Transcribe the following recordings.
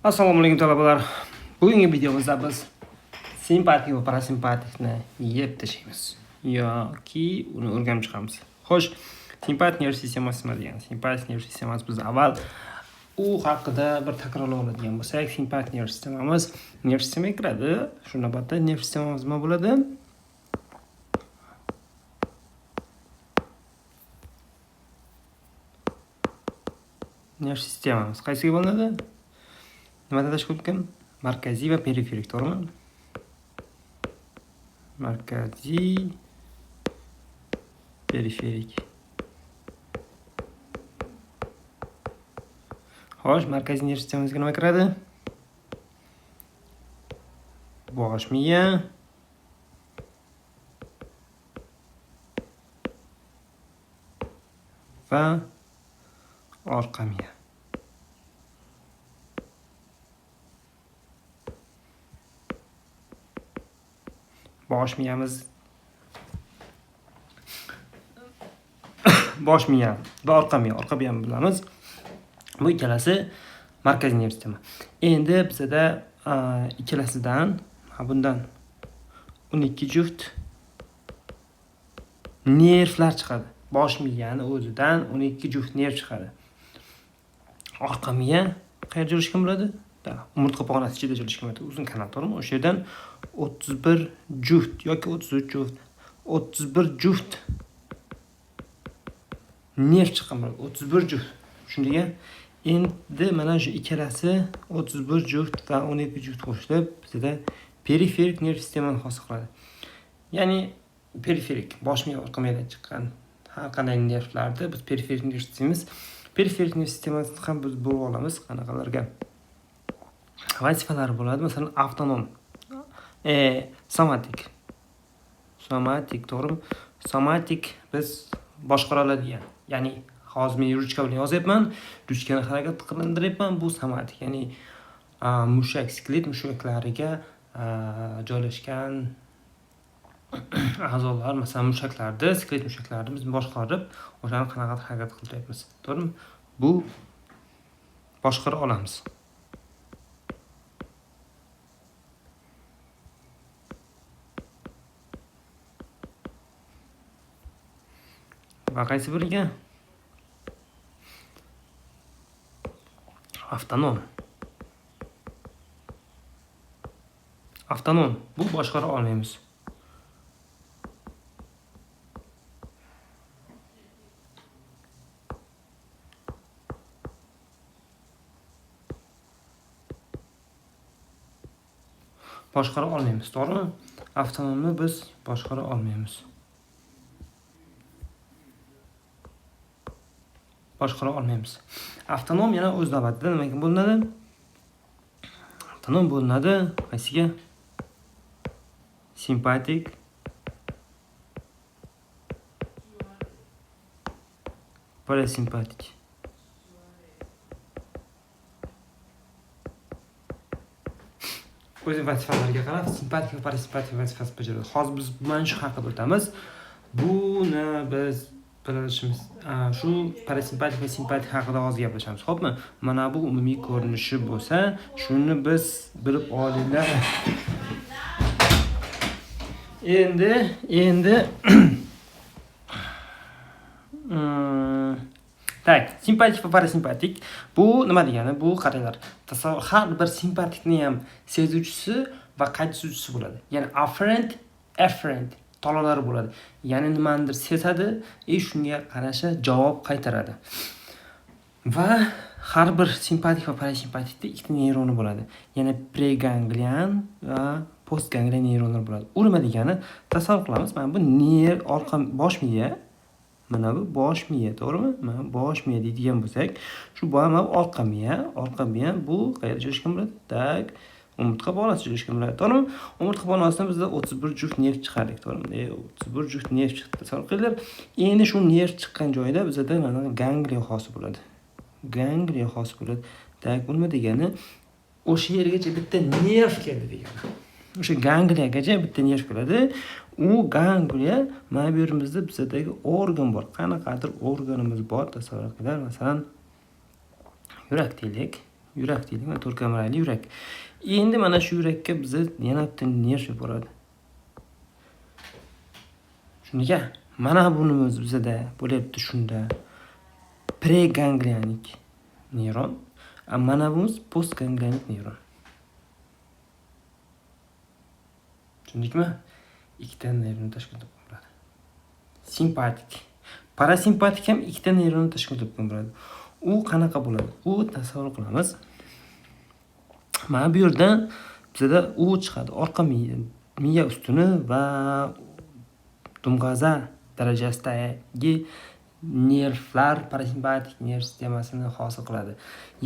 Assalomu alaykum talabalar. Bugungi videomizda biz simpatik va parasimpatikni yeb tashlaymiz yoki uni o'rganib chiqamiz. Xo'sh, simpatik nerv sistemasi nima degani? Simpatik nerv sistemasi biz avval u haqida bir takrorlab oladigan bo'lsak, simpatik nerv sistemamiz nerv sistemaga kiradi. Shu navbatda nerv sistemamiz nima bo'ladi? Nerv sistemamiz qaysiga bo'linadi? Nimadan tashkil topgan? Markaziy va periferik, to'g'rimi? Markaziy, periferik. Xo'sh, markaziy nerv sistemamizga nima kiradi? Bosh miya, va orqa miya. Bosh miyamiz bosh miya va orqa miya, orqa miyani bilamiz. Bu ikkalasi markaziy nerv sistema. Endi bizada ikkalasidan, bundan 12 juft nervlar chiqadi. Bosh miyani o'zidan 12 juft nerv chiqadi. Orqa miya qayerda joylashgan bo'ladi? Umurtqa pog'onasi ichida joylashgan bo'ladi. Uzun kanal, to'g'rimi? O'sha yerdan 31 juft yoki 33 juft, 31 juft nerv chiqqan bo'ladi. 31 juft. Tushundingmi? Endi mana shu ikkalasi 31 juft va 12 juft qo'shilib bizda periferik nerv sistemani hosil qiladi. Ya'ni periferik bosh miya, orqa miyadan chiqqan har qanday nervlarni biz periferik nerv deymiz. Periferik nerv sistemasini ham biz bo'lib olamiz qanaqalarga. Vazifalari bo'ladi. Masalan, avtonom, somatik. Somatik, to'g'rimi? Somatik biz boshqara oladigan. Ya'ni hozir men ruchka bilan yozyapman, ruchkani harakat qildiryapman, bu somatik. Ya'ni mushak, skelet mushaklariga joylashgan a'zolar, masalan, mushaklarni, skelet mushaklarini biz boshqarib, o'shani qanaqa harakat qildiryapmiz. To'g'rimi? Bu boshqara olamiz. Va qaysi biriga? Avtonom. Avtonom bu boshqara olmaymiz. Boshqara olmaymiz, to'g'rimi? Avtonomni biz boshqara olmaymiz. Boshqara olmaymiz. Avtonom yana o'z navbatida nimaga bo'linadi? Avtonom bo'linadi qaysiga? Simpatik, parasimpatik. O'z vazifalariga qarab simpatik va parasimpatik vazifasini bajaradi. Hozir biz mana shu haqida o'tamiz. Buni biz bilishimiz, shu parasimpatik va simpatik haqida hozir gaplashamiz, xo'pmi? Mana bu umumiy ko'rinishi bo'lsa, shuni biz bilib olinglar. Endi tak, simpatik va parasimpatik bu nima degani? Bu qaranglar, tasavvur, har bir simpatikni ham sezuvchisi va qaytishuvchisi bo'ladi. Ya'ni afferent, efferent tolalari bo'ladi. Ya'ni nimanidir sezadi, shunga qarasha javob qaytaradi. Va har bir simpatik va parasimpatikda ikkita neyroni bo'ladi. Ya'ni preganglion va postganglion neyronlar bo'ladi. U nima degani? Tasavvur qilamiz, mana bu nerv orqa bosh miya, mana bu bosh miya, to'g'rimi? Mana bosh miya deydigan bo'lsak, shu mana bu orqa miya, orqa miya bu qayerda joylashgan bo'ladi? Tak, umurtqa pog'onasi joylashgan bo'ladi, to'g'rimi? Umurtqa pog'onasidan bizda 31 juft nerv chiqardik, to'g'rimi? 31 juft nerv chiqdi, tasavvur qilinglar. Endi shu nerv chiqqan joyda bizda mana gangliya hosil bo'ladi. Gangliya hosil bo'ladi. Tak, bu nima degani? O'sha yergacha bitta nerv keldi degani. O'sha gangliyagacha bitta nerv keladi. U gangliya mana bu yerimizda bizadagi organ bor. Qanaqadir organimiz bor, tasavvur qilinglar. Masalan, yurak deylik. Yurak deylik, mana to'rt kamarali yurak. Endi mana shu yurakka biza yana bitta nerv yuboradi. Shunga mana bunimiz bizada bo'lyapti shunda preganglionik neyron, mana bunimiz postganglionik neyron. Tushundikmi? Ikkita neyronni tashkil topgan bo'ladi. Simpatik. Parasimpatik ham ikkita neyronni tashkil topgan bo'ladi. U qanaqa bo'ladi? U tasavvur qilamiz. Mana bu yerdan bizada u chiqadi. Orqa miya ustuni va dumg'aza darajasidagi nervlar parasimpatik nerv sistemasini hosil qiladi.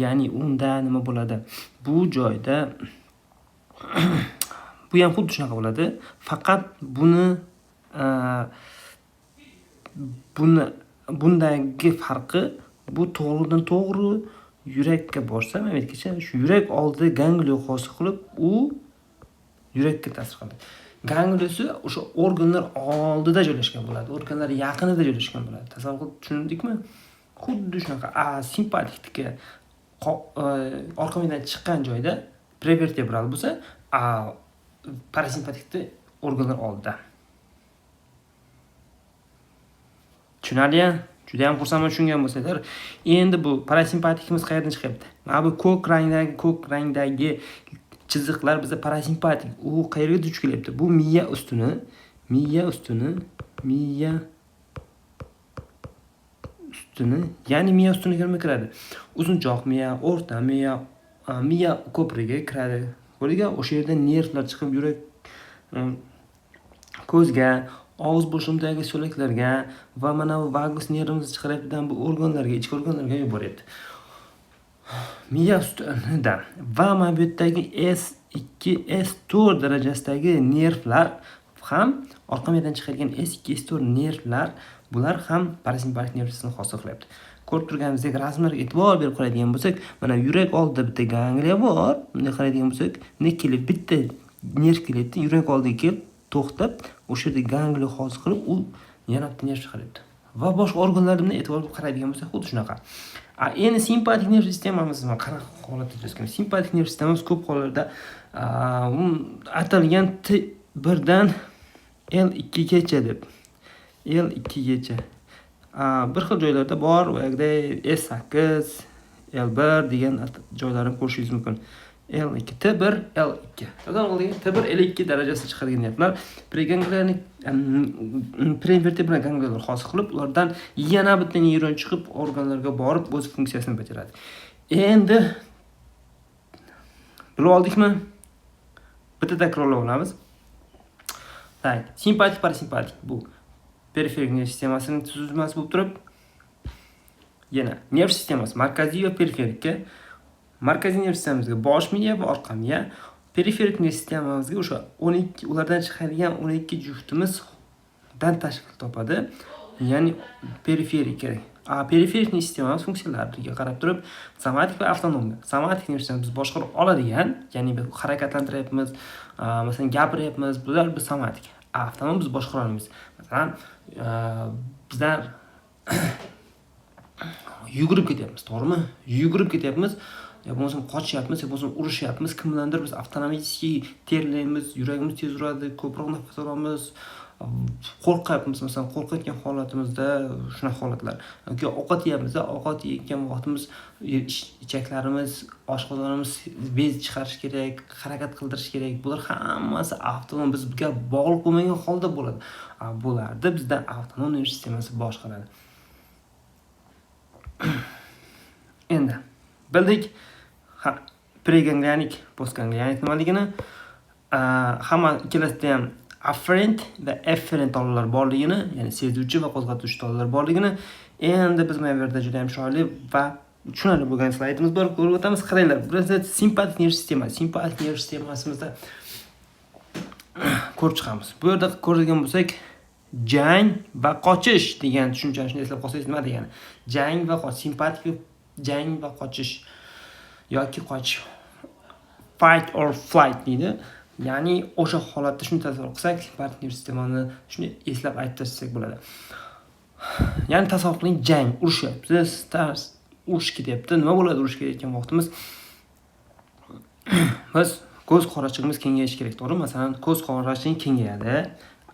Ya'ni unda nima bo'ladi? Bu joyda bu ham xuddi shunaqa bo'ladi. Faqat bundagi farqi bu to'g'ridan to'g'ri yurakka borsa, mana bu yergacha shu yurak oldida ganglion hosil qilib, u yurakka ta'sir qiladi. Gangliosi o'sha organlar oldida joylashgan bo'ladi, organlar yaqinida joylashgan bo'ladi. Tasavvur qilib tushundikmi? Xuddi shunaqa simpatikniki orqa miyadan chiqqan joyda prevertebral bo'lsa, parasimpatikni organlar oldida. Tushunarli? Juda ham xursandman tushungan bo'lsanglar. Endi bu parasimpatikimiz qayerdan chiqyapti? Mana bu ko'k rangdagi chiziqlar bizda parasimpatik. U qayerga duch kelyapti? Bu miya ustuni, ya'ni miya ustuniga nima kiradi? Uzunchoq miya, o'rta miya, miya ko'prigi kiradi. Ko'rdiga, o'sha yerdan nervlar chiqib yurak, ko'zga, og'iz bo'shlig'idagi so'laklarga va mana bu vagus nervimiz chiqaryaptidan bu organlarga, ichki organlarga yuboryapti. Miya ustunida va mana bu yerdagi S2, S4 darajasidagi nervlar ham orqa miyadan chiqadigan S2, S4 nervlar, bular ham parasimpatik nerv sistemasini hosil qilyapti. Ko'rib turganimizdek rasmlarga e'tibor berib qaraydigan bo'lsak, mana yurak oldida bitta gangliya bor. Bunday qaraydigan bo'lsak, bunday kelib bitta nerv kelyapti, yurak oldiga kelib to'xtab, o'sha yerda gangliya hosil qilib, u yana bitta nerv chiqaryapti. Va boshqa organlarga bunday e'tibor berib qaraydigan bo'lsak, xuddi shunaqa. Endi simpatik nerv sistemamiz qanaqa holatda joylashgan? Simpatik nerv sistemamiz ko'p hollarda atalgan T1dan L2gacha deb. L2gacha. Bir xil joylarda bor, u yerda S8, L1 degan joylarni ko'rishingiz mumkin. L2, T1, L2. Tasavvur qiling, T1, L2 darajasida chiqadigan nervlar preganglionik, prevertebral ganglionlar hosil qilib, ulardan yana bitta neyron chiqib, organlarga borib o'z funksiyasini bajaradi. Endi bilib oldikmi? Bitta takrorlab olamiz. Tak, simpatik, parasimpatik bu periferik nerv sistemasining tuzilmasi bo'lib turib, yana nerv sistemasi markaziy va periferikka, markaziy nerv sistemamizga bosh miya va orqa miya, periferik nerv sistemamizga o'sha 12, ulardan chiqadigan 12 juftimizdan tashkil topadi. Ya'ni periferik. Periferik nerv sistemamiz funksiyalariga qarab turib, somatik va avtonom. Somatik nerv sistemamiz biz boshqarib oladigan, ya'ni biz harakatlantiryapmiz, masalan, gapiryapmiz, bular biz somatik. Avtonom biz boshqara olmaymiz. Masalan, bizlar yugurib ketyapmiz, to'g'rimi? Yugurib ketyapmiz, yo bo'lmasam qochyapmiz, yo bo'lmasam urushyapmiz, kim bilandir biz avtomatik terlaymiz, yuragimiz tez uradi, ko'proq nafas olamiz, qo'rqyapmiz, masalan, qo'rqayotgan holatimizda shunaqa holatlar. Yoki ovqat yeyapmiz, ovqat yeyotgan vaqtimiz ichaklarimiz, oshqozonimiz bez chiqarish kerak, harakat qildirish kerak. Bular hammasi avtonom, bizga bog'liq bo'lmagan holda bo'ladi. Bularda bizda avtonom nerv sistemasi boshqaradi. Endi bildik, preganglionik, postganglionik nimaligini, hamma ikkalasida ham afferent va efferent tolalar borligini, ya'ni sezuvchi va qo'zg'atuvchi tolalar borligini. Endi biz mana bu yerda juda ham chiroyli va tushunarli bo'lgan slaydimiz bor, ko'rib o'tamiz. Qaranglar, bizda simpatik nerv sistemasi, simpatik nerv sistemasimizda ko'rib chiqamiz. Bu yerda ko'radigan bo'lsak, jang va qochish degan tushunchani shuni eslab qolsangiz nima degani? Jang va qochish, simpatik jang va qochish yoki qochish, fight or flight deydi. Ya'ni o'sha holatda shuni tasavvur qilsak, simpatik nerv sistemani shuni eslab aytib tashlasak bo'ladi. Ya'ni tasavvur qiling, jang, urushyapsiz, urush ketyapti. Nima bo'ladi urush ketayotgan vaqtimiz? Biz ko'z qorachig'imiz kengayishi kerak, to'g'rimi? Masalan, ko'z qorachig'ing kengayadi,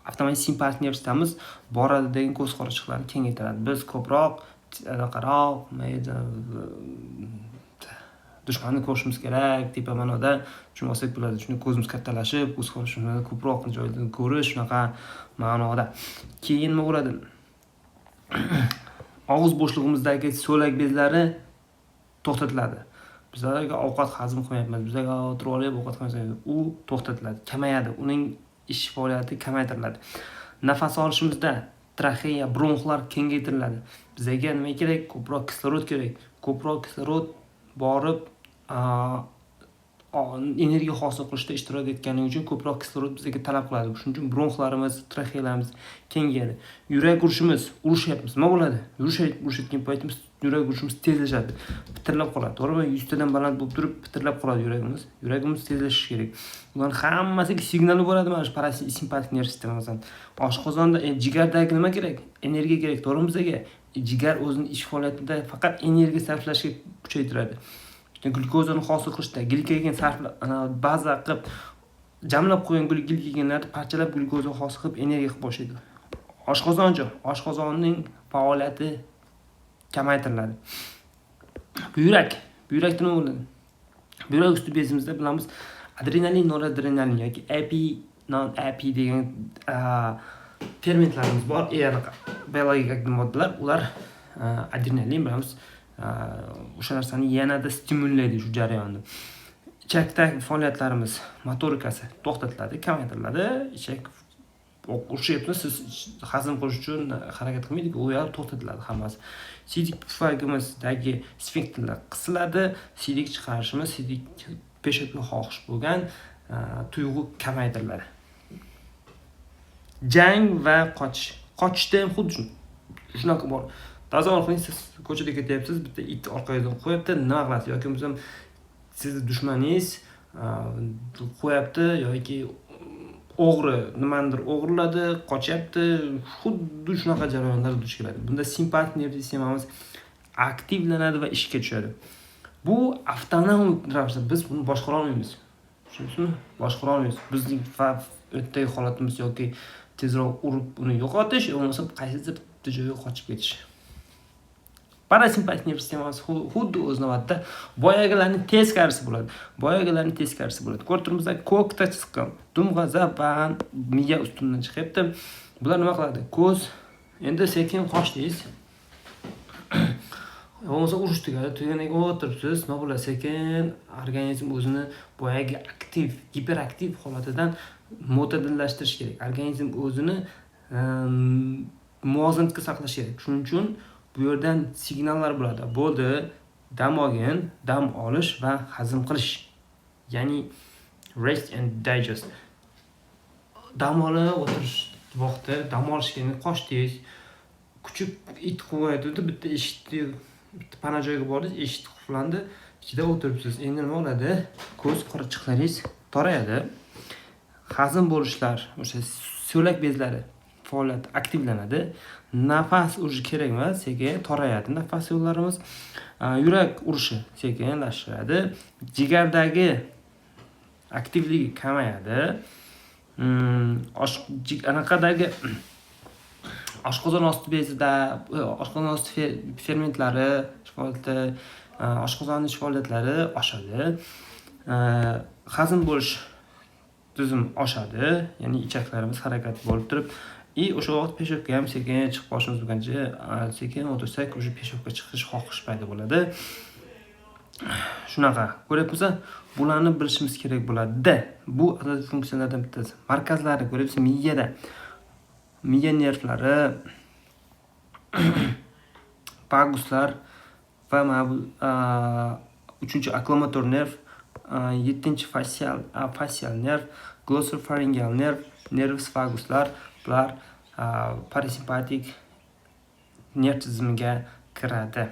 avtomatik simpatik nerv sistemamiz boradi degan ko'z qorachiqlarni kengaytiradi. Biz ko'proq anaqaroq, nima edi, dushmanni ko'rishimiz kerak tepa ma'noda tushunib olsak bo'ladi. Shunda ko'zimiz kattalashib, ko'z qorachig'imizni ko'proq joyda ko'rish, shunaqa ma'noda. Keyin nima bo'ladi? Og'iz bo'shlig'imizdagi so'lak bezlari to'xtatiladi. Bizlarga ovqat hazm qilmayapmiz, bizlarga o'tirib olib ovqat qilmaymiz, u to'xtatiladi, kamayadi, uning ish faoliyati kamaytiriladi. Nafas olishimizda traxeya, bronxlar kengaytiriladi. Bizga nima kerak? Ko'proq kislorod kerak. Ko'proq kislorod borib energiya hosil qilishda ishtirok etgani uchun ko'proq kislorod bizga talab qiladi. Shuning uchun bronxlarimiz, traxeyalarimiz kengayadi. Yurak urishimiz, urishyapmiz, nima bo'ladi? Urishayotgan paytimiz yurak urishimiz tezlashadi, pitirlab qoladi, to'g'rimi? 100 tadan baland bo'lib turib, pitirlab qoladi yuragimiz. Yuragimiz tezlashishi kerak. Ularni hammasiga signal yuboradi mana shu parasimpatik nerv sistemasidan. Oshqozonda, jigardagi nima kerak? Energiya kerak, to'g'rimi? Bizga jigar o'zini ish faoliyatida faqat energiya sarflashga kuchaytiradi. Glyukozani hosil qilishda glikogen sarf, baza qilib jamlab qo'ygan glikogenlarni parchalab, glyukoza hosil qilib, energiya qilib boshlaydi. Oshqozonchi? Oshqozonning faoliyati kamaytiriladi. Buyrak. Buyrakda nima bo'ladi? Buyrak usti bezimizda, bilamiz, adrenalin, noradrenalin yoki epi, non epi degan fermentlarimiz bor, anaqa biologik aktiv moddalar. Ular adrenalin, bilamiz, o'sha narsani yanada stimullaydi, shu jarayonni. Ichakdagi faoliyatlarimiz motorikasi to'xtatiladi, kamaytiriladi. Ichak urishyapti, siz hazm qilish uchun harakat qilmaydi, u yoq to'xtatiladi hammasi. Siydik pufagimizdagi sfinkterlar qisiladi, siydik chiqarishimiz, siydik, peshobga xohish bo'lgan tuyg'u kamaytiriladi. Jang va qochish. Qochishda ham xuddi shunaqa bor. Tasavvur qiling, siz ko'chada ketyapsiz, bitta it orqangizdan qo'yapti, nima qilasiz? Yoki bo'lmasam sizni dushmaningiz qo'yapti yoki o'g'ri nimanidir o'g'irladi, qochyapti. Xuddi shunaqa jarayonlar duch keladi. Bunda simpatik nerv sistemamiz aktivlanadi va ishga tushadi. Bu avtonom ravishda, biz buni boshqara olmaymiz. Tushunyapsizmi? Boshqara olmaymiz. Bizning o'tdagi holatimiz yoki tezroq urib uni yo'qotish, yo bo'lmasa qaysidir bitta joyga qochib ketish. Parasimpatik nerv sistemasi xuddi o'z navbatida boyagilarning teskarisi bo'ladi. Boyagilarning teskarisi bo'ladi. Ko'rib turibmiz, ko'kda chiqqan dumg'azaban miya ustundan chiqyapti. Bular nima qiladi? Ko'z endi sekin qochdingiz. Bo'lmasa urush tugadi. Tugagandan keyin o'tiribsiz, nima bo'ladi? Sekin organizm o'zini boyagi aktiv, giperaktiv holatidan mo'tadillashtirish kerak. Organizm o'zini muvozanatga saqlash kerak. Shuning uchun bu yerdan signallar bo'ladi. Bo'ldi, dam olgin, dam olish va hazm qilish. Ya'ni rest and digest. Dam olib o'tirish vaqti, dam olish kerak, qochdingiz. Kuchuk, it quvaydi, bitta eshikni, bitta pana joyga bordingiz, eshik qulflandi, ichida o'tiribsiz. Endi nima bo'ladi? Ko'z qorachiqlaringiz torayadi. Hazm bo'lishlar, o'sha so'lak bezlari faoliyati aktivlanadi. Nafas уже kerak emas, sekin torayadi nafas yo'llarimiz. Yurak urishi sekinlashadi. Jigardagi aktivligi kamayadi. Anaqadagi oshqozon osti bezida oshqozon osti fermentlari faoliyati, oshqozon ish faoliyatlari oshadi. Hazm bo'lish tizim oshadi, ya'ni ichaklarimiz harakat bo'lib turib, и o'sha vaqt peshobga ham sekin chiqib qolishimiz mumkin. Sekin o'tirsak, уже peshobga chiqish xohish paydo bo'ladi. Shunaqa ko'ryapmiz, bularni bilishimiz kerak bo'ladi. Bu asosiy funksiyalardan bittasi. Markazlari ko'ryapsiz, miyada miya nervlari, vaguslar va mana bu uchinchi oculomotor nerv, yettinchi facial nerv, glossopharyngeal nerv, nervus vaguslar, bular parasimpatik nerv tizimiga kiradi.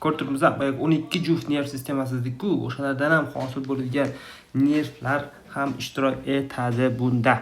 Ko'rib turibmiz, boyagi 12 juft nerv sistemasi dedik-ku, o'shalardan ham hosil bo'ladigan nervlar ham ishtirok etadi bunda.